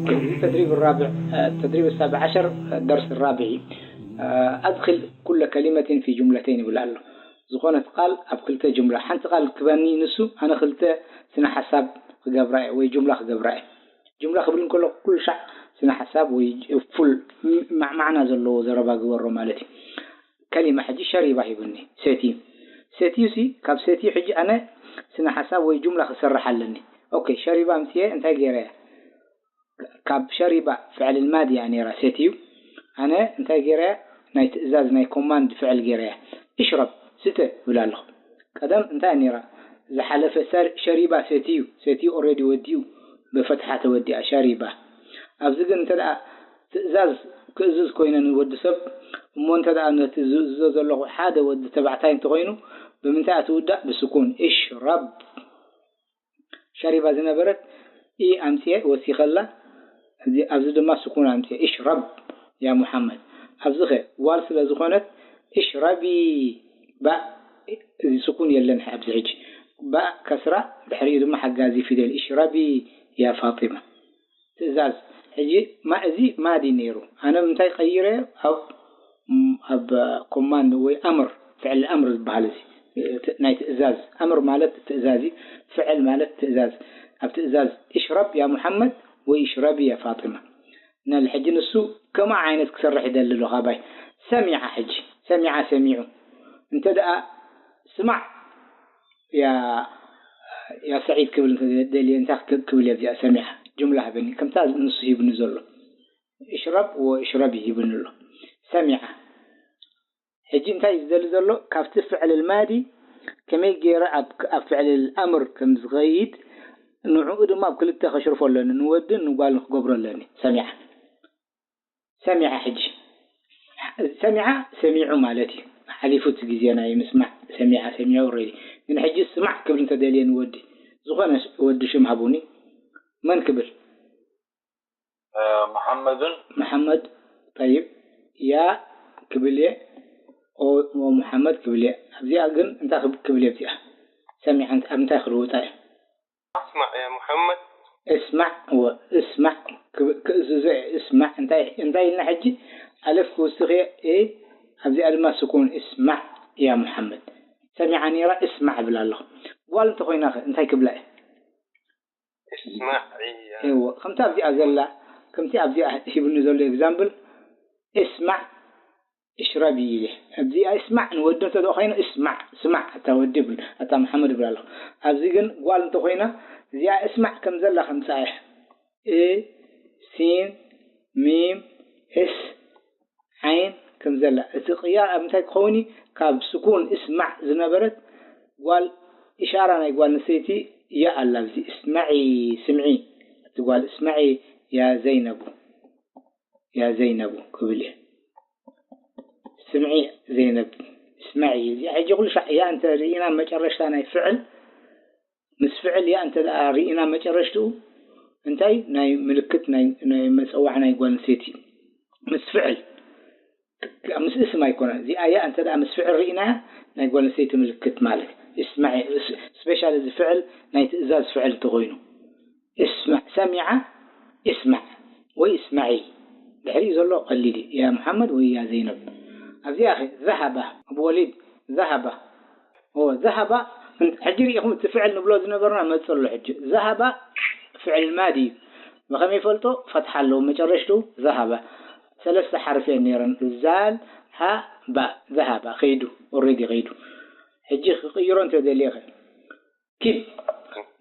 التدريب الرابع، التدريب السابع عشر، الدرس الرابع. أدخل كل كلمة في جملتين ይብል ኣሎ። ዝኾነት ቃል ኣብ ክልተ ጅምላ፣ ሓንቲ ቃል ክበኒ ንሱ፣ ኣነ ክልተ ስነ ሓሳብ ክገብራ እየ ወይ ጅምላ ክገብራ እየ። ጅምላ ክብል እንከሎ ኩሉ ሻዕ ስነ ሓሳብ ወይ ፉል ም-፣ ማዕማዕና ዘለዎ ዘረባ ግበሮ ማለት እዩ። ከሊማ ሕጂ ሸሪባ ሂብኒ፣ ሰትዩ። ሰትዩ ሲ፣ ካብ ሰትዩ ሕጂ ኣነ ስነ ሓሳብ ወይ ጅምላ ክሰርሕ ኣለኒ። ኦኬ፣ ሸሪባ ኣምፅየ እንታይ ገይረ እያ? ካብ ሸሪባ ፍዕል ልማድ እያ ነይራ፣ ሰትዩ። ኣነ እንታይ ገይረ እያ? ናይ ትእዛዝ፣ ናይ ኮማንድ ፍዕል ገይረ እያ። እሽረብ፣ ስተ እብል ኣለኹ። ቀደም እንታይ እያ ነይራ? ዝሓለፈ ሰር-፣ ሸሪባ፣ ሰትዩ፣ ሰትዩ ኦልሬዲ ወዲኡ፣ ብፈትሓ ተወዲኣ፣ ሸሪባ። ኣብዚ ግን እንተ ደኣ ትእዛዝ ክእዝዝ ኮይነ ንወዲ ሰብ፣ እሞ እንተ ደኣ ነቲ ዝእዝዞ ዘለኹ ሓደ ወዲ ተባዕታይ እንተኾይኑ፣ ብምንታይ እያ ትውዳእ? ብስኩን። እሽረብ። ሸሪባ ዝነበረት ኢ ኣምፅኤ ወሲኸላ፣ እዚ፣ ኣብዚ ድማ ስኩን ኣምፅኤ። እሽረብ ያ ሙሓመድ። ኣብዚ ኸ ዋል ስለ ዝኾነት፣ እሽረቢ፣ ባእ፣ እዚ ስኩን የለን ኣብዚ ሕጂ። ባእ ከስራ፣ ድሕሪኡ ድማ ሓጋዚ ፊደል። እሽረቢ ያ ፋጢማ። ትእዛዝ። ሕጂ ማ-፣ እዚ ማዲ ነይሩ። ኣነ ምንታይ ቀይረ? ኣብ፣ ኣብ ኮማንድ ወይ ኣምር፣ ፍዕል ኣምር ዝበሃል እዚ፣ ት-፣ ናይ ትእዛዝ። ኣምር ማለት ትእዛዝ እዩ። ፍዕል ማለት ትእዛዝ። ኣብ ትእዛዝ፣ እሽረብ ያ ሙሓመድ ወይ እሽረቢ ያ ፋጢማ። ነል ሕጂ ንሱ ከምኣ ዓይነት ክሰርሕ ይደሊ ኣሎ ካባይ። ሰሚዓ ሕጂ፣ ሰሚዓ ሰሚዑ። እንተ ደኣ ስማዕ ያ፣ ያ ሰዒድ ክብል እንተ ደልየ እንታይ ክክ-፣ ክብል እየ ኣብዚኣ ሰሚዓ? ጅምላ ሃበኒ። ከምታ ንሱ ሂብኒ ዘሎ። እሽረብ ወእሽረቢ ሂብኒ ኣሎ። ሰሚዓ። ሕጂ እንታይ እዩ ዝደሊ ዘሎ? ካብቲ ፍዕል ልማዲ ከመይ ገይረ ኣብ፣ ኣብ ፍዕል ልኣምር ከም ዝኸይድ፣ ንዕኡ ድማ ኣብ ክልተ ከሽርፎ ኣለኒ። ንወድን ንጓልን ክገብሮ ኣለኒ። ሰሚዓ። ሰሚዓ ሕጂ። ሰሚዓ ሰሚዑ ማለት እዩ። ሓሊፉ እቲ ግዜ ናይ ምስማዕ። ሰሚዓ ሰሚዑ ኦልሬዲ። ግን ሕጂ ስማዕ ክብል እንተደልየ ንወዲ፣ ዝኾነ ወዲ ሽም ሃቡኒ። መን ክብል? እ፣ መሓመድን። መሓመድ። ጠይብ። ያ ክብል እየ። ኦ፣ ኦ መሓመድ ክብል እየ። ኣብዚኣ ግን እንታይ ክብ-፣ ክብል እየ ኣብዚኣ? ሰሚዓ እንት-፣ ኣብ እንታይ ክልውጣ እየ? ኣስማዕ ያ ሙሓመድ። እስማዕ፣ እወ፣ እስማዕ፣ ክብ-፣ ክእዝዞ እየ፣ እስማዕ። እንታይ፣ እንታይ ኢልና ሕጂ? ኣለፍ ክውስኽ እየ፣ ኤ፣ ኣብዚኣ ድማ ስኩን፣ እስማዕ ያ ሙሓመድ። ሰሚዓ ነይራ፣ እስማዕ እብል ኣለኹ። ጓል እንተኾይና ኸ እንታይ ክብላ እየ? እስማዕ እያ። እወ፣ ከምታ ኣብዚኣ ዘላ፣ ከምቲ ኣብዚኣ ሂብኒ ዘሎ ኤግዛምፕል፣ እስማዕ እሽረቢ ኢለ። ኣብዚኣ እስማዕ ንወዲ እንተ ደኣ ኮይኑ እስማዕ፣ ስማዕ፣ ኣታ ወዲ ይብል፣ ኣታ መሓመድ ይብል ኣለኹ። ኣብዚ ግን ጓል እንተ ኮይና፣ እዚኣ እስማዕ ከም ዘላ ከምጽኣ እየ። እ፣ ሲን፣ ሚም፣ እስ፣ ዓይን ከም ዘላ። እቲ ቅያር ኣብ ምንታይ ክኸውን እዩ? ካብ ስኩን እስማዕ ዝነበረት ጓል፣ ኢሻራ ናይ ጓል ኣንስተይቲ ያ ኣላ ኣብዚ። እስማዒ፣ ስምዒ፣ እቲ ጓል እስማዒ ያ ዘይነቡ። ያ ዘይነቡ ክብል እየ። ስምዒ ዘይነብ፣ እስማዒ። እዚኣ ሕጂ ኩሉ ሻዕ ያ እንተ ርኢና መጨረሽታ ናይ ፍዕል፣ ምስ ፍዕል ያ እንተ ደኣ ርኢና መጨረሽትኡ እንታይ ናይ ምልክት ናይ፣ ናይ መጸዋዕ ናይ ጓል ኣንስተይቲ ምስ ፍዕል፣ ምስ እስም ኣይኮነን። እዚኣ ያ እንተ ደኣ ምስ ፍዕል ርኢናያ ናይ ጓል ኣንስተይቲ ምልክት ማለት። እስማዒ፣ ስፔሻሊ እዚ ፍዕል ናይ ትእዛዝ ፍዕል እንተኾይኑ። እስማዕ፣ ሰሚዓ፣ እስማዕ ወይ እስማዒ። ድሕሪኡ ዘሎ ቀሊል እዩ። ያ መሓመድ ወይ ያ ዘይነብ። ኣብዚኣ ኸ፣ ዘሃባ፣ ኣቡ ወሊድ፣ ዘሃባ። ኦ፣ ዘሃባ፣ ሕጂ ርኢኹም እቲ ፍዕል ንብሎ ዝነበርና መጽእ ኣሎ ሕጂ። ዘሃባ ፍዕል ማዲ እዩ። ብኸመይ ይፈልጦ? ፈትሓ ኣለዎ መጨረሽትኡ። ዘሃባ። ሰለስተ ሓርፍ እየን ነይረን። ዛል፣ ሃ፣ ባ። ዘሃባ። ኸይዱ። ኦልሬዲ ኸይዱ። ሕጂ ክቕይሮ እንተ ደልየ ኸ? ኪድ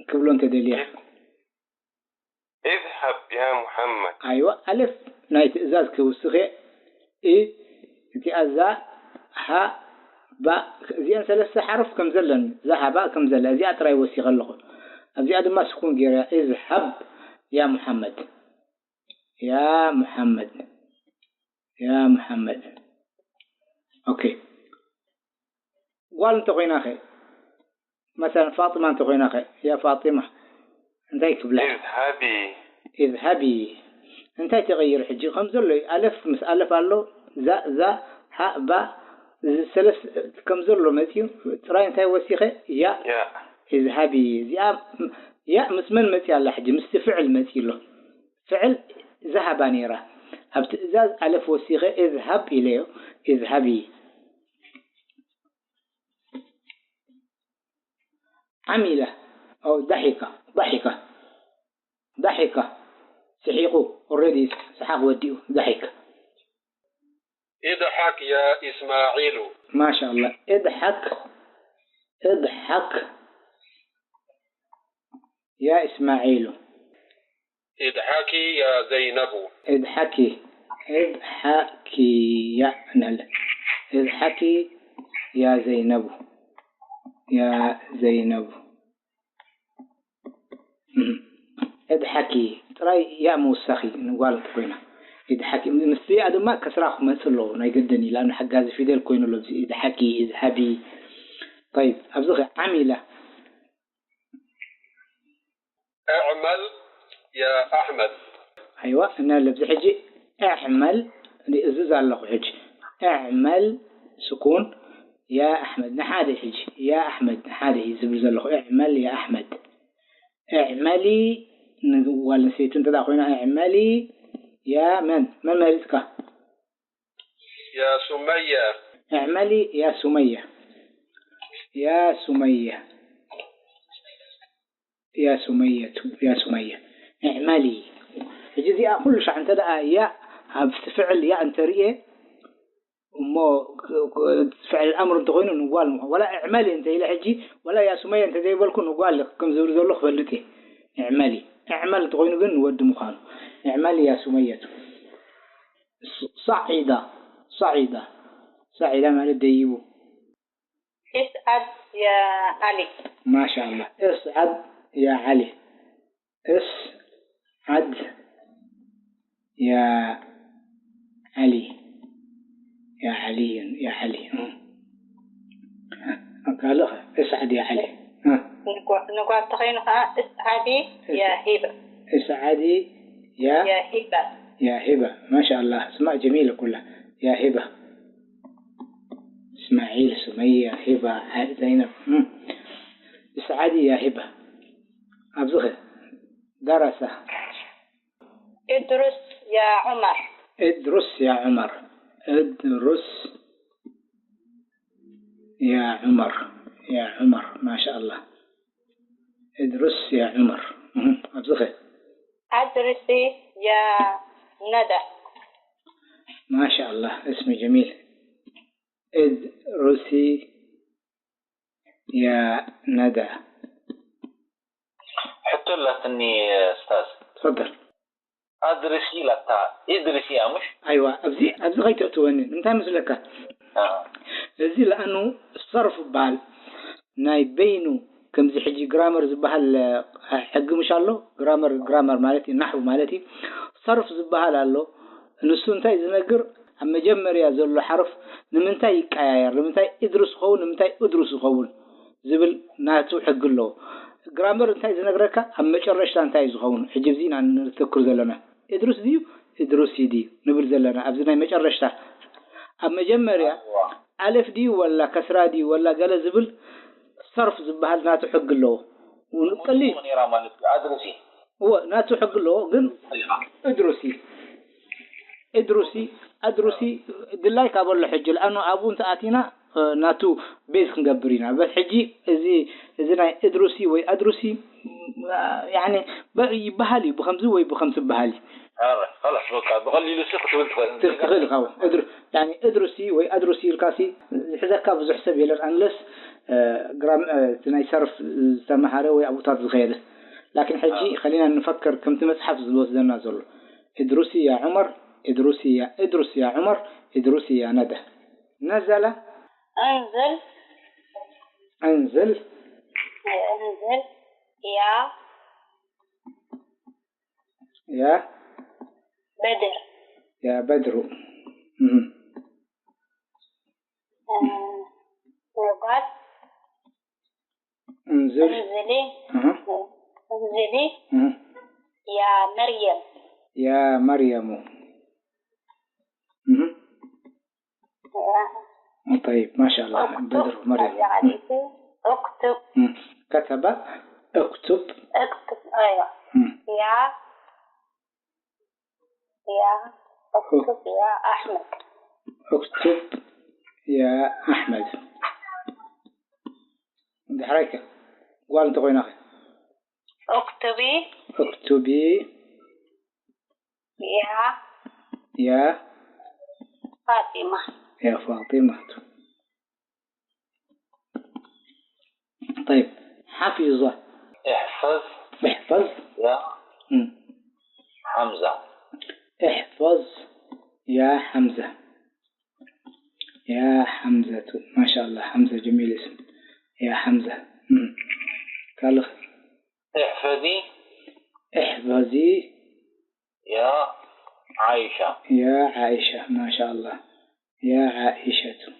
ክብሎ እንተ ደልየ። ኪድ። اذهب يا محمد. ኣይዋ፣ ኣልፍ ናይ ትእዛዝ ክውስኽ እየ። እ፣ እቲኣ ዛ፣ ሃ፣ ባ፣ እዚአን ሰለስተ ሓርፍ ከም ዘለኒ፣ ዛ፣ ሃ፣ ባ ከም ዘላ፣ እዚኣ ጥራይ ወሲኸ ኣለኹ። ኣብዚኣ ድማ ስኩን ገይረ፣ اذهب يا محمد. ያ ሙሓመድ፣ ያ ሙሓመድ። ኦኬ። ጓል እንተኾይና ኸ? መሰለን ፋጢማ እንተኾይና ኸ? ያ ፋጢማ፣ እንታይ ክብላ? اذهبي. اذهبي. እንታይ ተቐይሩ ሕጂ? ከም ዘሎ እዩ። ኣለፍ ምስ ኣለፍ ኣሎ፣ ዛ፣ ዛ፣ ሃ፣ ባ፣ እዚ ሰለስ-፣ ከም ዘሎ መጺኡ፣ ጥራይ እንታይ ወሲኸ? ያ። ያ። እዝሃቢ። እዚኣ፣ ያ ምስ መን መጺኣ ኣላ ሕጂ? ምስቲ ፍዕል መጺኡ ኣሎ። ፍዕል ዝሃባ ነይራ። ኣብ ትእዛዝ ኣለፍ ወሲኸ እዝሃብ ኢለዮ። እዝሃቢ። ዓሚለ። ኦ፣ ዳሒካ፣ ዳሒካ፣ ዳሒካ። ስሒቑ፣ ኦልሬዲ ሰሓቕ ወዲኡ፣ ዳሒክ። اضحك يا إسماعيل. ማሻ ኣላህ። እድሓክ፣ እድሓክ ያ እስማዒሉ። اضحكي يا زينب. እድሓኪ፣ እድሓኪ ያ ንህለ። እድሓኪ ያ ዘይነቡ፣ ያ ዘይነቡ። እም። እድሓኪ ጥራይ ያ ምውሳኺ ንጓል እንተኮይና። እድሓኪ፣ ምስቲ ያ ድማ ከስራ ክመጽእ ኣለዎ፣ ናይ ግድን እዩ። ለኣኑ ሓጋዚ ፊደል ኮይኑ ኣሎ፣ እዚ እድሓኪ፣ እዝሃቢ። ጠይብ፣ ኣብዚ ኸ ዓሚላ። اعمل يا أحمد. ኣይዋ፣ እና ለብዚ ሕጂ እዕመል፣ እዝዝ ኣለኹ ሕጂ። እዕመል ስኩን፣ ያ ኣሕመድ፣ ንሓደ ሕጂ፣ ያ ኣሕመድ፣ ንሓደ እዩ ዝብል ዘለኹ። እዕመል ያ ኣሕመድ። እዕመሊ፣ ንጓል ኣንስተይቲ እንተ ደኣ ኮይና፣ እዕመሊ ያ መን? መን መሪጽካ? يا سمية. اعملي يا سمية. يا سمية. يا سمية، يا سمية. اعملي. ሕጂ እዚኣ ኩሉ ሻዕ እንተ ደኣ ያ ኣብ ፍዕል ያ እንተርእየ እሞ ክ-፣ ክ-፣ ፍዕል ኣምር እንተኾይኑ ንጓል ምዃኑ። ወላ እዕመሊ እንተ ኢለ ሕጂ፣ ወላ ያ ሱመያ እንተ ዘይበልኩ ንጓል ከም ዝብል ዘሎ ክፈልጥ እየ። እዕመሊ። እዕመል እንተኾይኑ ግን ንወዲ ምዃኑ። እዕመሊ ያ ሱመየቱ። ስ-፣ ሳዒዳ፣ ሳዒዳ። ሳዒዳ ማለት ደይቡ። اسعد يا علي. ማሻኣላህ። እስዓድ ያ ዓሊ። እስዓድ ያ ዓሊ። ያ ዓሊ፣ ያ ዓሊ። እ። ካልእ እስዓድ ያ ዓሊ። እ። ንጓ-፣ ንጓል ተኸይኑ ኸዓ እስዓዲ ያ ሂበ። እስዓዲ ያ ያ ሂበ። ያ ሂበ። ማሻኣላህ። اسماء جميلة كلها. يا هبة. إسماعيل، سمية، هبة، ع-، زينب. مم. اسعدي يا هبة. أبزخي. درس. ادرس يا عمر. ادرس يا عمر. ادرس يا عمر. يا عمر. ما شاء الله. ادرس يا عمر. مم. أبزخي. أدرسي يا ندى. ما شاء الله، اسم جميل. ادرسي يا ندى. ሕቶ ኣላትኒ ኡስታዝ። تفضل. ኣድርሲ ኢላታ፣ ኢድርሲ እያ ምሽ? ኣይዋ፣ ኣብዚ፣ ኣብዚ ከይትእትወኒ። እንታይ መስለካ? ኣዎ። እዚ ለኣኑ ሰርፍ ይበሃል። ናይ በይኑ፣ ከምዚ ሕጂ ግራመር ዝበሃል፣ እ፣ ሕጊ ምሽ ኣሎ? ግራመር፣ ግራመር ማለት እዩ፣ ናሕው ማለት እዩ። ሰርፍ ዝበሃል ኣሎ። ንሱ እንታይ ዝነግር? ኣብ መጀመርያ ዘሎ ሓርፍ ንምንታይ ይቀያየር? ንምንታይ ኢድርስ ይኸውን? ንምንታይ እድሩስ ይኸውን? ዝብል ናቱ ሕጊ ኣለዎ። ግራመር እንታይ ዝነግረካ? ኣብ መጨረሽታ እንታይ እዩ ዝኸውን? ሕጂ ኣብዚ ኢና ንተክር ዘለና። እድሩስ ድዩ? እድሩሲ ድዩ? ንብል ዘለና። ኣብዚ ናይ መጨረሽታ። ኣብ መጀመርያ፣ ኣዋ። ኣለፍ ድዩ ወላ ከስራ ድዩ ወላ ገለ ዝብል ሰርፍ ዝበሃል ናቱ ሕጊ ኣለዎ። ቀሊል። ነይራ ማለት እዩ። ኣድርሲ። እወ፣ ናቱ ሕጊ ኣለዎ፣ ግን እድሩሲ። እድሩሲ፣ ኣድሩሲ ድላይ ካብ ኣሎ ሕጂ፣ ለኣኑ ኣብኡ እንተ ኣቲና፣ እ፣ ናቱ ቤዝ ክንገብር ኢና። በል ሕጂ እዚ፣ እዚ ናይ እድሩሲ ወይ ኣድሩሲ፣ እ፣ ያኒ፣ በ-፣ ይበሃል እዩ፣ ብኸምዚ ወይ ብኸምዚ ይበሃል እዩ። ኣረ፣ خلاص፣ በቃ፣ ብቐሊሉ ሲ ክትብል ትኽእል። ት-፣ ትኽእል ኢኻ። እድሩ-፣ ያኒ፣ እድሩሲ ወይ ኣድሩሲ ኢልካሲ ዝሕዘካ ብዙሕ ሰብ የለን፣ ኣንለስ፣ እ፣ ግራም-፣ እ፣ እቲ ናይ ሰርፍ ዝተመሃረ ወይ ኣብኡታት ዝኸየደ። ላኪን ሕጂ ኣዎ። ከሊና ንፈክር፣ ከምቲ መጽሓፍ ዝወስደና ዘሎ። ادرسي يا عمر، ادرسي يا، ادرس يا عمر، ادرسي يا ندى. نزل. انزل. انزل. انزل يا يا بدر. يا بدر. مم. آه، وقال انزل. انزلي. أها. انزلي أها. يا مريم. يا مريم. مهم. طيب، ما شاء الله. بدر، مريم. مم. كتب، اكتب. اكتب، أيوة. مم. يا، يا، اكتب يا أحمد. اكتب يا أحمد. دحريك. قال أنت وينك؟ اكتبي. اكتبي. يا يا فاطمة. يا فاطمة. طيب، حفظ. احفظ. احفظ. يا مم. حمزة. احفظ يا حمزة. يا حمزة. ما شاء الله، حمزة جميل اسم. يا حمزة. مم. قال احفظي. احفظي. يا عائشة. يا عائشة، ما شاء الله. يا عائشة.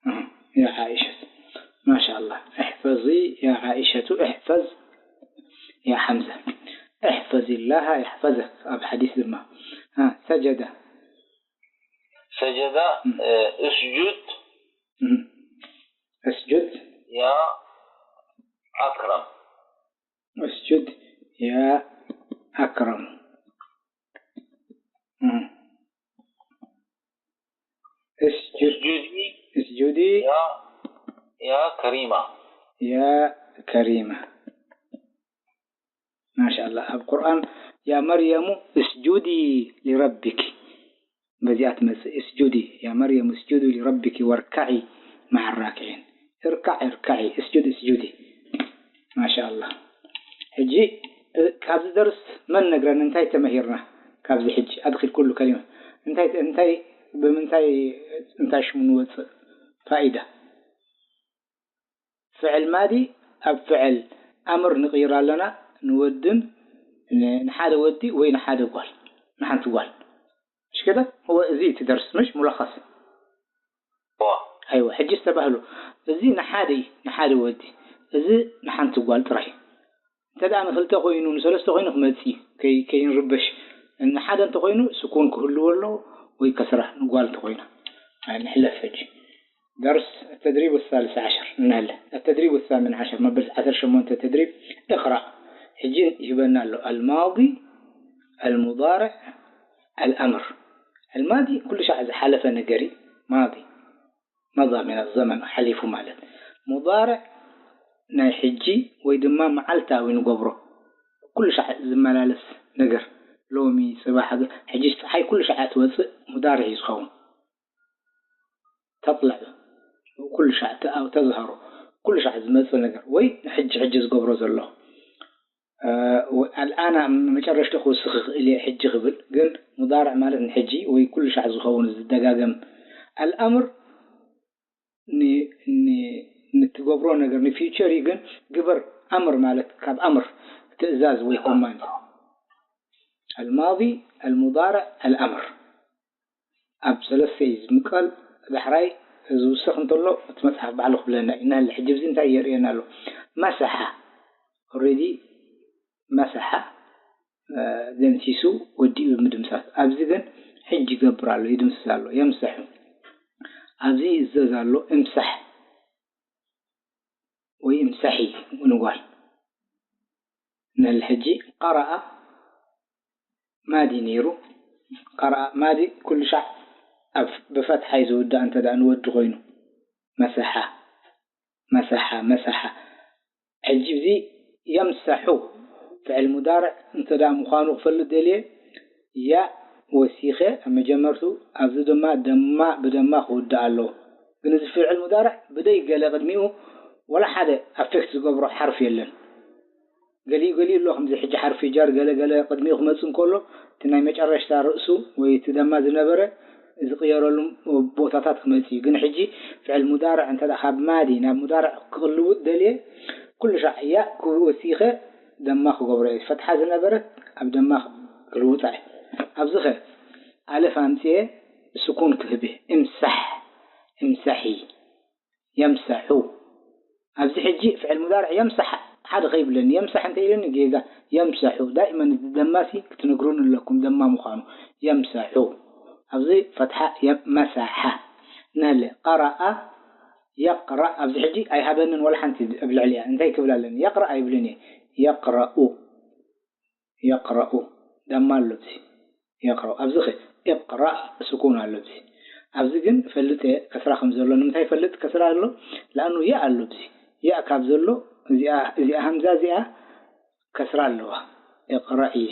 آه، يا عائشة. ما شاء الله. احفظي يا عائشة، احفظ يا حمزة. احفظ الله يحفظك. أب حديث لما. ها، سجد. سجد، مم. آه، اسجد. مم. اسجد. يا أكرم. اسجد يا أكرم. مم. اسجد. اسجدي. اسجدي. يا، يا كريمة. يا كريمة. ما شاء الله. القرآن، يا مريم اسجدي لربك. በዚኣ ትመጽእ። اسجدي يا مريم اسجدي لربك واركعي مع الراكعين. اركع اركعي، اسجد اسجدي. ما شاء الله. ሕጂ፣ እ፣ ካብዚ ደርስ መን ነግረኒ እንታይ ተመሂርና? ካብዚ ሕጂ ኣድኺል ኩሉ ከሊማ። እንታይ፣ እንታይ፣ ብምንታይ፣ እንታይ ሽሙ ንወጽእ? ፋኢዳ። ፍዕል ማዲ ኣብ ፍዕል ኣምር ንቕይሮ ኣለና። ንወድን ን-፣ ንሓደ ወዲ ወይ ንሓደ ጓል፣ ንሓንቲ ጓል። እሺ ከደ፣ هو እዚ እቲ ደርስ፣ ምሽ ሙለኸስ። እዋ። ኣይዋ፣ ሕጂ ዝተባህሉ፣ እዚ ንሓደ እዩ፣ ንሓደ ወዲ፣ እዚ ንሓንቲ ጓል ጥራይ። እንተ ደኣ ንኽልተ ኮይኑ፣ ንሰለስተ ኮይኑ ክመጽእ እዩ፣ ከይ-፣ ከይንርበሽ። ንሓደ እንተኾይኑ ስኩን ክህልዎ ኣለዎ ወይ ከስራ ንጓል እንተኾይና። ኣይ፣ ንሕለፍ ሕጂ። درس التدريب الثالث عشر نهل. التدريب الثامن عشر، መበል ዓሰርተ ሸሞንተ ተድሪብ። اقرأ. ሕጂ ይህበና ኣሎ። الماضي، المضارع، الأمر. الماضي ኩሉ ሻዕ ዝሓለፈ ነገር እዩ። ማዲ፣ مضى من الزمن፣ ሓሊፉ ማለት። ሙዳርዕ ናይ ሕጂ ወይ ድማ መዓልታዊ ንገብሮ፣ ኩሉ ሻዕ ዝመላለስ ነገር። ሎሚ፣ ጽባሕ፣ ሕጂ ጸሓይ ኩሉ ሻዕ ትወጽእ፣ ሙዳርዕ እዩ ዝኸውን። ተጥልዕ፣ ኩሉ ሻዕ ተ-፣ ተዝሃሮ፣ ኩሉ ሻዕ ዝመጽእ ነገር፣ ወይ ንሕጂ ሕጂ ዝገብሮ ዘሎ። እ፣ ወ-፣ ኣልኣና መጨረሽታ ክውስኽ ይኽእል እየ ሕጂ ክብል፣ ግን ሙዳርዕ ማለት ንሕጂ ወይ ኩሉ ሻዕ ዝኸውን ዝደጋገም። ኣልኣምር ን-፣ ን-፣ ንትገብሮ ነገር ንፊውቸር እዩ፣ ግን ግበር ኣምር ማለት ካብ ኣምር ትእዛዝ ወይ ኮማንድ። ኣልማዲ፣ ኣልሙዳርዕ፣ ኣልኣምር። ኣብ ሰለስተ እዩ ዝምቀል። ዳሕራይ ዝውሰኽ እንተሎ እቲ መጽሓፍ ባዕሉ ክብለና እዩ። እናሃለ ሕጂ ኣብዚ እንታይ የርእየና ኣሎ? መሰሓ። ኦልሬዲ መሰሓ፣ እ፣ ደምሲሱ ወዲኡ ብምድምሳስ። ኣብዚ ግን ሕጂ ይገብር ኣሎ፣ ይድምስስ ኣሎ፣ የምሰሑ። ኣብዚ ይእዘዝ ኣሎ፣ እምሳሕ ወይ እምሳሒ ንጓል። ንል ሕጂ ቀረኣ ማዲ ነይሩ። ቀረኣ ማዲ ኩሉ ሻዕ ኣብ ብፈትሓ እዩ ዝውዳእ፣ እንተ ደኣ ንወዲ ኮይኑ። መሰሓ፣ መሰሓ፣ መሰሓ። ሕጂ እዚ የምሰሑ ፍዕል ሙዳርዕ እንተ ደኣ ምዃኑ ክፈልጥ ደልየ፣ ያእ ወሲኸ ኣብ መጀመርቱ፣ ኣብዚ ድማ ደማ ብደማ ክውዳእ ኣለዎ። ግን እዚ ፍዕል ሙዳርዕ ብደይ ገለ ቅድሚኡ ወላ ሓደ ኣፌክት ዝገብሮ ሓርፍ የለን። ገሊኡ ገሊኡ ኣሎ፣ ከምዚ ሕጂ ሓርፊ ጃር ገለ ገለ ቅድሚኡ ክመጽእ እንከሎ፣ እቲ ናይ መጨረሽታ ርእሱ ወይ እቲ ደማ ዝነበረ ዝቕየረሉ ቦታታት ክመጽእ እዩ። ግን ሕጂ ፍዕል ሙዳርዕ እንተ ደኣ ካብ ማዲ ናብ ሙዳርዕ ክልውጥ ደልየ፣ ኩሉ ሻዕ ያእ ክወሲኸ ደማ ክገብሮ እየ። ፈትሓ ዝነበረት ኣብ ደማ ክልውጣ እየ። ኣብዚ ኸ ኣልፍ ኣምጽኤ ስኩን ክህብ እየ። እምሳሕ፣ እምሳሒ፣ የምሰሑ። ኣብዚ ሕጂ ፍዕል ሙዳርዕ የምሳሕ ሓደ ከይብለኒ፣ የምሳሕ እንተ ኢለኒ ጌጋ። የምሰሑ። ዳኢመን እዚ ደማሲ ክትነግሩኒ ኣለኩም፣ ደማ ምዃኑ። የምሰሑ። ኣብዚ ፈትሓ፣ የ-፣ መሰሓ። ነለ፣ ቀረኣ፣ የቕረእ። ኣብዚ ሕጂ ኣይሃበንን ወላ ሓንቲ ኣብ ልዕሊኣ። እንታይ ክብል ኣለኒ? የቕረእ ኣይብልን እየ። የቕረኡ። የቕረኡ። ደማ ኣሎ ኣብዚ። የቕረኡ። ኣብዚ ኸ? እቕራእ ስኩን ኣሎ ኣብዚ። ኣብዚ ግን እፈልጥ እየ ከስራ ከም ዘሎ። ንምንታይ እፈልጥ ከስራ ኣሎ? ለኣኑ ያእ ኣሎ ኣብዚ። ያእ ካብ ዘሎ እዚኣ፣ እዚኣ ሃምዛ እዚኣ ከስራ ኣለዋ። እቕራእ እየ።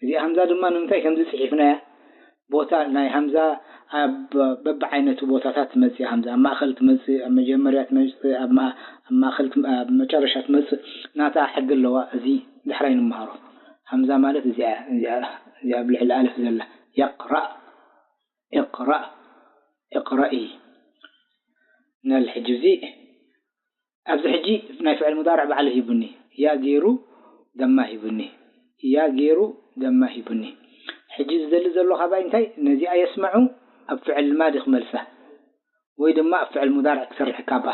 እዚኣ ሃምዛ ድማ ንምንታይ ከምዚ ጽሒፍናያ? ቦታ ናይ ሃምዛ ኣብ በብዓይነቱ ቦታታት ትመጽእ። ሃምዛ ኣብ ማእከል ትመጽእ፣ ኣብ መጀመርያ ትመጽእ፣ ኣብ ማ-፣ ኣብ ማእከል ትም-፣ ኣብ መጨረሻ ትመጽእ። ናታ ሕጊ ኣለዋ። እዚ ዳሕራይ ንምሃሮ። ሃምዛ ማለት እዚኣ፣ እዚኣ፣ እዚኣ ኣብ ልዕሊ ኣልፍ ዘላ። የቕራእ፣ እቕራእ፣ እቕረኢ። ነል ሕጂ እዚ፣ ኣብዚ ሕጂ ናይ ፍዕል ሙዳርዕ ባዕሉ ሂቡኒ። ያ ገይሩ ደማ ሂቡኒ። ያ ገይሩ ደማ ሂቡኒ። ሕጂ ዝደሊ ዘሎ ካባይ እንታይ? ነዚኣ የስመዑ ኣብ ፍዕል ማዲ ክመልሳ። ወይ ድማ ኣብ ፍዕል ሙዳርዕ ክሰርሕ ካባ።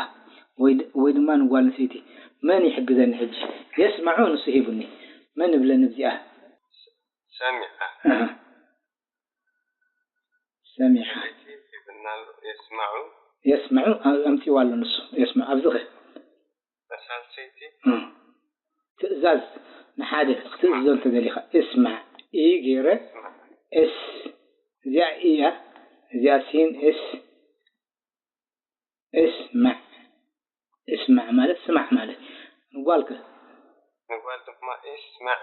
ወይ ድ-፣ ወይ ድማ ንጓል ኣንስተይቲ። መን ይሕግዘኒ ሕጂ? የስመዑ ንሱ ሂቡኒ። መን እብለኒ ኣብዚኣ? ሰሚዐ። ኣሃ። ሰሚዐ። ሰበይቲ ይብልና ኣሎ። የስመዑ። የስመዑ፣ ኣ-፣ ኣምጺእዋ ኣሎ ንሱ። የስመዑ። ኣብዚ ኸ? ሳልሰይቲ። እም። ትእዛዝ ንሓደ ክትእዝዞ እንተ ደሊኻ፣ እስማዕ። ኢ ገይረ፣ እስማዕ። እስ። እዚኣ ኢ እያ። እዚኣ ሲን፣ እስ። እስማዕ። እስማዕ ማለት ስማዕ ማለት። ንጓልከ? ንጓል ድማ እስማዒ።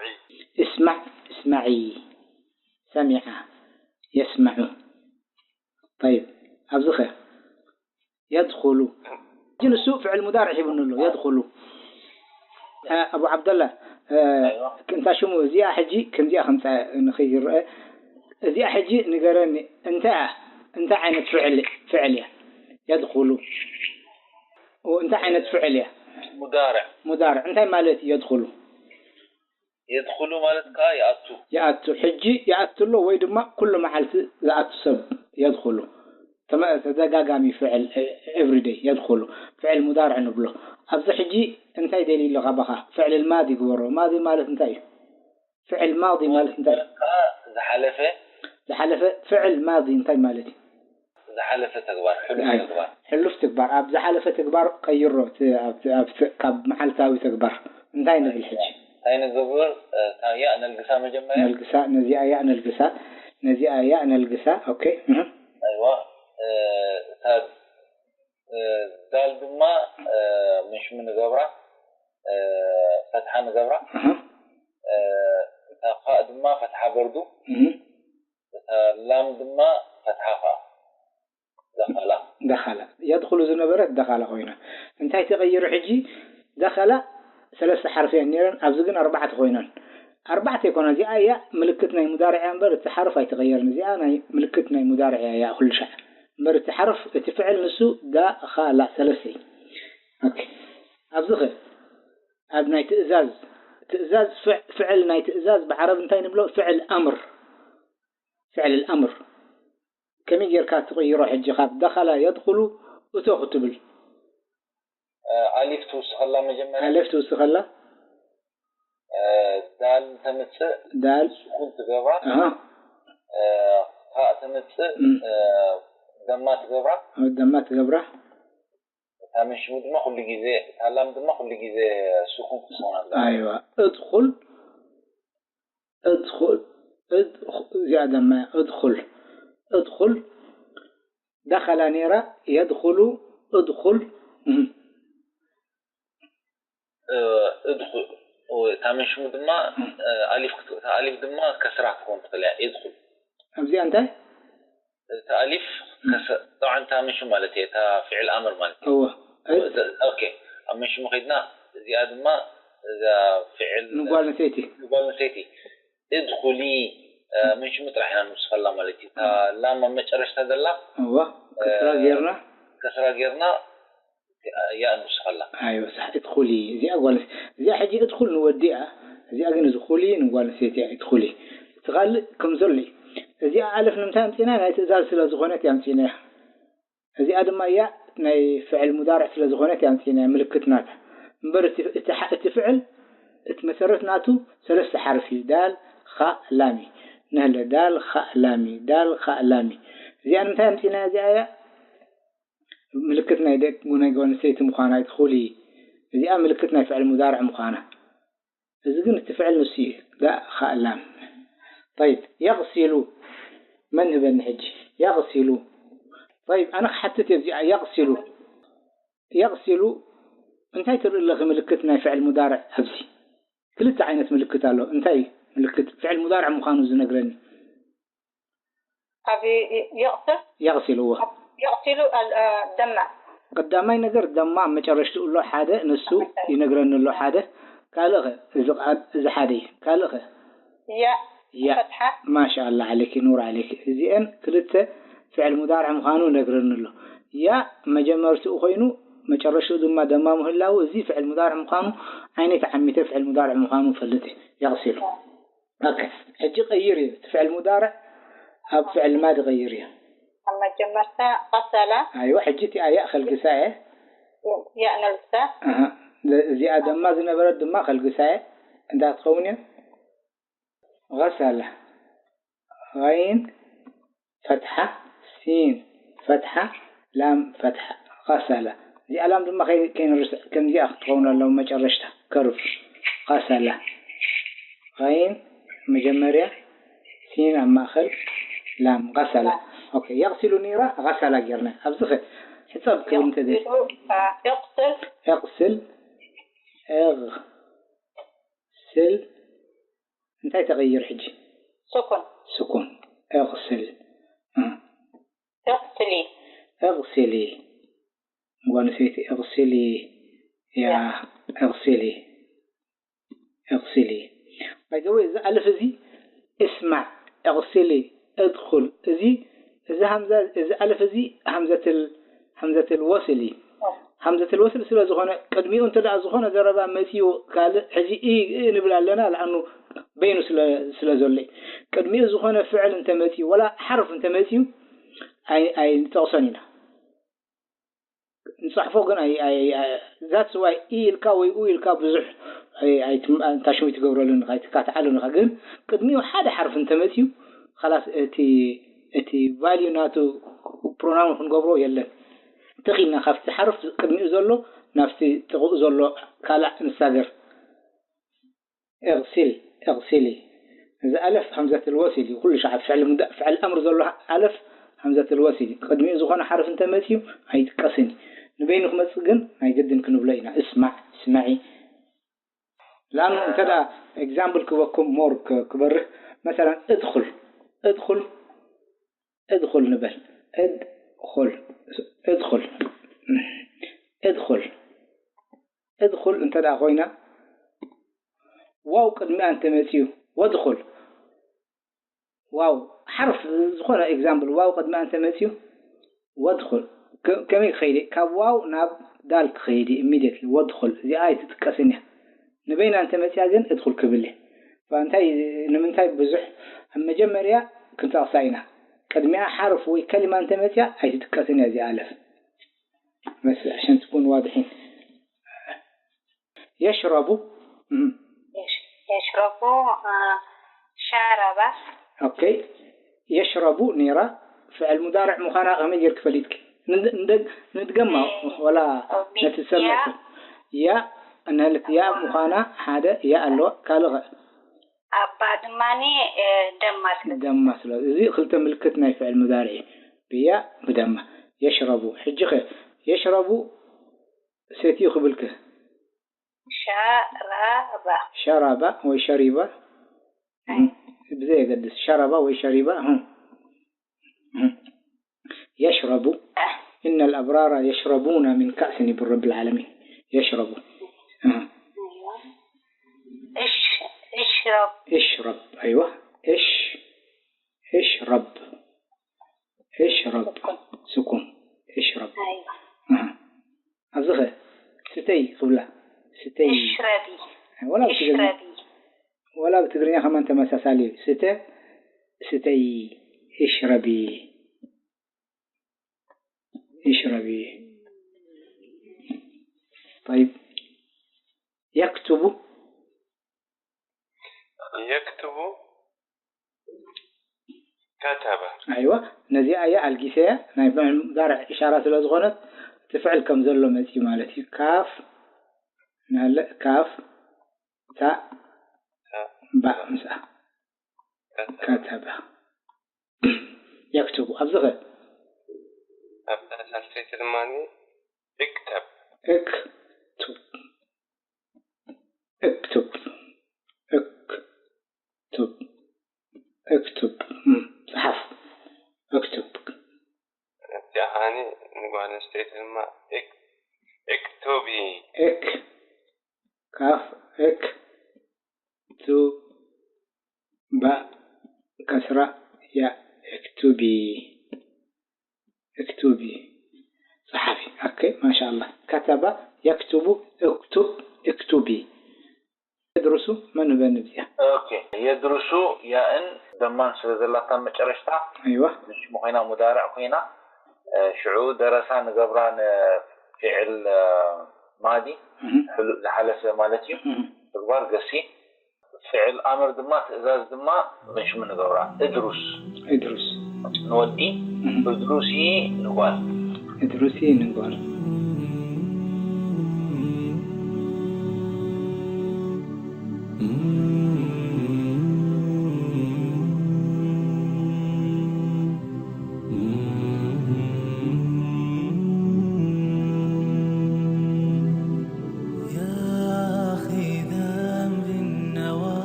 እስማዕ፣ እስማዒ። ሰሚዓ። የስመዑ። ጠይብ። ኣብዚኸ? የድኹሉ። ሕጂ ንሱ ፍዕል ሙዳርዕ ሂቡኒ ኣሎ። የድኹሉ። እ፣ ኣቡ ዓብደላ፣ እ፣ ኣይዋ። እንታ ሽሙ እዚኣ ሕጂ ከምዚኣ ከምጻ ንኸይረአ። እዚኣ ሕጂ ንገረኒ። እንታይ እያ? እንታይ ዓይነት ፍዕል፣ ፍዕል እያ? የድኹሉ። ኦ፣ እንታይ ዓይነት ፍዕል እያ? ሙዳርዕ። ሙዳርዕ። እንታይ ማለት እዩ የድኹሉ? የድኹሉ ማለት ከኣ ይኣቱ። ይኣቱ። ሕጂ ይኣቱ ኣሎ ወይ ድማ ኩሉ መዓልቲ ዝኣቱ ሰብ የድኹሉ። ተመ-፣ ተደጋጋሚ ፍዕል፣ እ-፣ ኤቭሪደይ የድኹሉ። ፍዕል ሙዳርዕ ንብሎ። ኣብዚ ሕጂ እንታይ ደልዩ ኣሎ ካባኻ? ፍዕል ማዲ ግበሮ። ማዲ ማለት እንታይ እዩ? ፍዕል ማዲ ማለት እንታይ እዩ? ከኣ ዝሓለፈ። ዝሓለፈ ፍዕል ማዲ እንታይ ማለት እዩ? ዝሓለፈ ተግባር፣ ሕሉፍ ኣይ፣ ተግባር። ሕሉፍ ተግባር። ኣብ ዝሓለፈ ተግባር ቀይሮ፣ እቲ፣ ኣብ፣ ኣብ፣ ካብ መዓልታዊ ተግባር። እንታይ ንብል ሕጂ? እንታይ ንገብር? እ፣ እታ ያእ ነልግሳ መጀመርያ? ነልግሳ፣ ነዚኣ ያእ ነልግሳ። ነዚኣ ያእ ነልግሳ። ኦኬ። እህ። ኣይዋ። እ፣ እታ፣ እ፣ ዳል ድማ፣ እ፣ ምሽሙ ንገብራ። እ፣ ፈትሓ ንገብራ። እህ። እ፣ እታ ኻእ ድማ ፈትሓ በርዱ። እህ። እታ ላም ድማ ፈትሓ ኸኣ። ደኸላ። ደኸላ። የድኹሉ ዝነበረት ደኸላ ኮይና። እንታይ ተቐይሩ ሕጂ? ደኸላ ሰለስተ ሓርፊ እየን ነይረን፣ ኣብዚ ግን ኣርባዕተ ኮይነን። ኣርባዕተ ኣይኮና፣ እዚኣ እያ ምልክት ናይ ሙዳርዕ እያ እምበር፣ እቲ ሓርፍ ኣይተቐየርን። እዚኣ ናይ ምልክት ናይ ሙዳርዕ እያ፣ እያ ኩሉ ሻዕ። እምበር እቲ ሓርፍ፣ እቲ ፍዕል ንሱ ደኸላ፣ ሰለስተ እዩ። ኦኬ። ኣብዚ ኸ? ኣብ ናይ ትእዛዝ፣ ትእዛዝ ፍዕ-፣ ፍዕል ናይ ትእዛዝ ብዓረብ እንታይ ንብሎ? ፍዕል ኣምር። ፍዕል ኣምር። ከመይ ጌርካ ትቕይሮ ሕጂ? ካብ ደኸላ የድኹሉ እቶ ክትብል። እ፣ ኣሊፍ ትውስኸላ መጀመርያ። ኣሊፍ ትውስኸላ። እ፣ ዳል ተምጽእ። ዳል። ስኩን ትገብራ። ኣሃ። እ፣ ኻእ ተምጽእ። እም። እ፣ ደማ ትገብራ። ደማ ትገብራ። እታ ምሽሙ ድማ ኩሉ ግዜ፣ እታ ላም ድማ ኩሉ ግዜ ስኩን ክትኮን ኣለዋ። ኣይዋ። እድኹል፣ እድኹል፣ እድኹ-፣ እዚኣ ደማ እያ። እድኹል፣ እድኹል፣ ደኸላ ነይራ፣ የድኹሉ፣ እድኹል፣ እህ። እ፣ እድኹል፣ እታ ምሽሙ ድማ፣ እ፣ ኣሊፍ ክት-፣ እታ ኣሊፍ ድማ ከስራ ክትኮን ትኽእል እያ። እድኹል። ኣብዚኣ እንታይ? እታ ኣሊፍ እም። ከሰ-፣ ጠብዓን እታ ምሽሙ ማለት እየ፣ እታ ፍዕል ኣምር ማለት እየ። እወ። እድ-፣ እተ-፣ ኦኬ፣ ኣብ ምሽሙ ከይድና፣ እዚኣ ድማ፣ እዛ ፍዕል ንጓል ኣንስተይቲ። ንጓል ኣንስተይቲ። እድኹሊ፣ እ፣ ምሽሙ ጥራሕ ኢና ንውስኸላ ማለት እዩ። እታ እም። ላም ኣብ መጨረሽታ ዘላ፣ እወ፣ ከስራ እ፣ ጌርና። ከስራ ጌርና፣ ያእ ንውስኸላ። ኣይወ፣ ሳሕ፣ እድኹሊ። እዚኣ ጓል፣ እዚኣ ሕጂ እድኹል ንወዲ እያ። እዚኣ ግን እድኹሊ ንጓል ኣንስተይቲ እያ፣ እድኹሊ። እቲ ካልእ ከም ዘሎ እዩ። እዚኣ ኣልፍ ንምንታይ ኣምጺእና? ናይ ትእዛዝ ስለ ዝኾነት እያ ኣምጺእናያ። እዚኣ ድማ ያእ ናይ ፍዕል ሙዳርዕ ስለ ዝኾነት እያ ኣምጺእናያ፣ ምልክት ናታ። እምበር እቲ፣ እቲ፣ ሐ-፣ እቲ ፍዕል እቲ መሰረት ናቱ ሰለስተ ሓርፍ እዩ። ዳል፣ ኻእ፣ ላም እዩ። ንህለ ዳል፣ ኻእ፣ ላም እዩ። ዳል፣ ኻእ፣ ላም እዩ። እዚኣ ንምንታይ ኣምፂእናያ? እዚኣ እያ ምልክት ናይ ደቂ፣ ናይ ጓል ኣንስተይቲ ምዃና፣ እቲ ኩሊ። እዚኣ ምልክት ናይ ፍዕል ሙዳርዕ ምዃና። እዚ ግን እቲ ፍዕል ንሱ እዩ። ዳእ፣ ኻእ፣ ላም። ጠይብ፣ የቕሲሉ። መን ህበኒ ሕጂ? የቕሲሉ። ጠይብ፣ ኣነ ክሓትት እየ እዚኣ። የቕሲሉ። የቕሲሉ እንታይ ትርኢ ኣለኺ ምልክት ናይ ፍዕል ሙዳርዕ ኣብዚ? ክልተ ዓይነት ምልክት ኣሎ። እንታይ እዩ ምልክት ፍዕል ሙዳርዕ ምዃኑ ዝነግረኒ? ኣብ የቕስል የቕሲሉ እዎ። የቕሲሉ ኣል-፣ አ፣ ደማ። ቀዳማይ ነገር ደማ ኣብ መጨረሽትኡ ኣሎ ሓደ፣ ንሱ ይነግረኒ ኣሎ ሓደ። ካልእ ኸ? እዚ ቃል፣ እዚ ሓደ እዩ። ካልእ ኸ? ያ ያ ፈትሓ። ማሻኣላ ዓለይኪ ኑር ዓለይኪ። እዚአን ክልተ ፍዕል ሙዳርዕ ምዃኑ ነግረኒ ኣሎ። ያ መጀመርትኡ ኮይኑ መጨረሽኡ ድማ ደማ ምህላው እዚ ፍዕል ሙዳርዕ ምዃኑ ዓይነይ ተዓሚተ ፍዕል ሙዳርዕ ምዃኑ ፈልጥ እየ። የቕሲሉ። ኦኬ፣ ሕጂ ቀይር እዩ። እቲ ፍዕል ሙዳርዕ ኣብ ፍዕል ማዲ ቀይር እዩ። ኣብ መጀመርታ ቀሰላ ኣይዋ፣ ሕጂ እቲኣ ያእ ከልግሳ እየ። ያእ ነልግሳ። ኣሃ፣ እዚኣ ደማ ዝነበረት ድማ ከልግሳ እየ። እንታይ ክትኸውን እያ? غسل غين فتحة سين فتحة لام فتحة غسل። እዚኣ ላም ድማ ከይ-፣ ከይንርስዕ፣ ከምዚኣ ክትኸውን ኣለዋ መጨረሽታ። ከርቭ غسل غين መጀመርያ ሲን ኣብ ማእኸል ላም غسل። ኦኬ፣ የቕሲሉ ነይራ غسل ጌርና። ኣብዚ ኸ ሕፀብ ክብል እንተደ የቕስል። እቕስል እቕስል እንታይ ተቐይር ሕጂ? ስኩን ስኩን እቕስል እ፣ እቕስሊ እቕስሊ ጓል ኣንስተይቲ እቕስሊ ያ እቕስሊ እቕስሊ። ባይ ዘ ወይ እዚ ኣልፍ እዚ እስማዕ እቕስሊ እድኹል እዚ እዚ ሃምዛ እዚ ኣልፍ እዚ ሃምዘትል ሃምዘትል ወስል እዩ። ሃምዘትል ወስል ስለ ዝኾነ ቅድሚኡ እንተ ደኣ ዝኾነ ዘረባ መጺኡ ካልእ ሕዚ ኢ ኢ ንብል ኣለና ለኣኑ በይኑ ስለ ስለ ዘሎ እዩ። ቅድሚኡ ዝኾነ ፍዕል እንተ መጺኡ ወላ ሓርፍ እንተ መጺኡ ኣይ ኣይንጠቕሶን ኢና። ንጽሕፎ ግን ኣይ ኣይ that's why ኢ ኢልካ ወይ ኡ ኢልካ ብዙሕ ኣይ ኣይ ታሽሙ ትገብረሉን ኢኻ ኣይትካትዓሉን ኢኻ። ግን ቅድሚኡ ሓደ ሓርፍ እንተ መጺኡ ኻላስ እቲ እቲ value ናቱ pronoun ክንገብሮ የለን። ተኺልና ካብቲ ሓርፍ ቅድሚኡ ዘሎ ናብቲ ጥቕኡ ዘሎ ካልእ ንሳገር። እቕሲል እቕሲሊ እዚ ኣለፍ ሃምዘትል ወስል እዩ። ኩሉ ሻዕ ፍዕል ሙዳ ፍዕል ኣምር ዘሎ ኣለፍ ሃምዘትል ወስል እዩ። ቅድሚኡ ዝኾነ ሓርፍ እንተ መጺኡ ኣይጥቀስን እዩ። ንበይኑ ክመጽእ ግን ናይ ግድን ክንብሎ ኢና። እስማዕ ስመዒ። ለኣኑ እንተ ደኣ example ክበኩም more ክበርህ መሰለን እድኹል እድኹል እድኹል ንበል። እድኹል እድኹል እድኹል እድኹል እንተ ደኣ ኮይና ዋው ቅድሚኣ እንተ መጺኡ ወድኹል ዋው ሓርፍ ዝኾነ example ዋው ቅድሚኣ እንተ መጺኡ ወድኹል ከመይ ክኸይድ ካብ ዋው ናብ ዳል ክኸይድ immediately ወድኹል እዚኣ ኣይትጥቀስን እያ። ንበይና እንተ መጺኣ ግን እድኹል ክብል እየ። እንታይ ንምንታይ ብዙሕ ኣብ መጀመርያ ክንጠቕሳ ኢና። ቅድሚኣ ሓርፍ ወይ ከሊማ እንተ መጺኣ ኣይትጥቀስን እያ እዚኣ ኣለፍ። بس عشان تكون واضحين. يشرب يشرب شرب ኦኬ የሽረቡ ነይራ ፍዕል ሙዳርዕ ምዃና ከመይ ጌርክ ፈሊጥኪ? ንድገማ ወላ ነቲ ዝሰምዕ ሰብ ያ እንህልት ያ ምዃና ሓደ ያ ኣለዋ ካልእ ኸ ኣባ ድማኒ ደማ ስለ ደማ ስለ እዚ ክልተ ምልክት ናይ ፍዕል ሙዳርዕ እዩ ብያ ብደማ የሽረቡ ሕጂ ኸ የሽረቡ ሰትዩ ክብል ከ ሸረባ ሸረባ ወይ ሸሪባ ብዘየገድስ ሸረባ ወይ ሸሪባ የሽረቡ إن الأبرار يشربون من كأس برب العالمين يشرب اشرب اشرب أيوة اش اشرب اشرب سكون اشرب أيوة ኣብዚ ኸ ስተይ ክብላ ስተይ اشربي ወላ ብትግርኛ اشربي ወላ ብትግርኛ ከማን ተመሳሳሊ እዩ ስተ ስተይ اشربي اشربي طيب يكتب يكتب كتب ኣይዋ ነዚኣ እያ ኣልጊሰያ ናይ ሙዳርዕ ኢሻራ ስለ ዝኾነት እቲ ፍዕል ከም ዘሎ መፅዩ ማለት እዩ ካፍ ናለ ካፍ ታ ባእ ምስኣ ከተበ የክትቡ ኣብዚ ኸ ኣብታ ሳልሰይቲ ድማ እክተብ እክቱብ እክቱብ እክቱብ እክቱብ እም፣ ጽሓፍ እክቱብ እዚኣ ኸዓኒ ንጓል ኣንስተይቲ ድማ እክ- እክቱቢ እክ ካፍ እክ ቱ ባ ከስራ ያ እክቱቢ እክቱቢ ጸሓፊ ኦኬ ማሻ ኣላህ ከተባ የክቱቡ እክቱብ እክቱቢ የድሩሱ መን ህበኒ ብዚኣ ኦኬ የድሩሱ ያእን ደማን ስለ ዘላታ መጨረሽታ ኣይዋ ንሽሙ ኮይና ሙዳርዕ ኮይና እ፣ ሽዑ ደረሳ ንገብራ ንፍዕል እ፣ ማዲ እህም፣ ሕሉእ ዝሓለፈ ማለት እዩ እህም። ተግባር ገሲ ፍዕል ኣምር ድማ ትእዛዝ ድማ ምንሽሙ ንገብራ እድሩስ እድሩስ ንወዲ እድሩሲ ንጓል እድሩሲ ንጓል يا أخي ذنب النواصي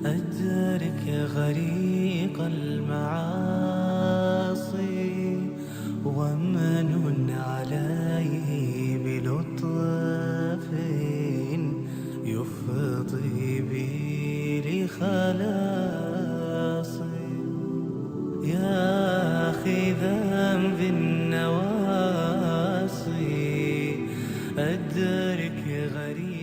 أدرك غريق المعاصي ومن عليه بلطف يفضي بي لخلاصي يا أخي ذنب النواصي أدرك غريب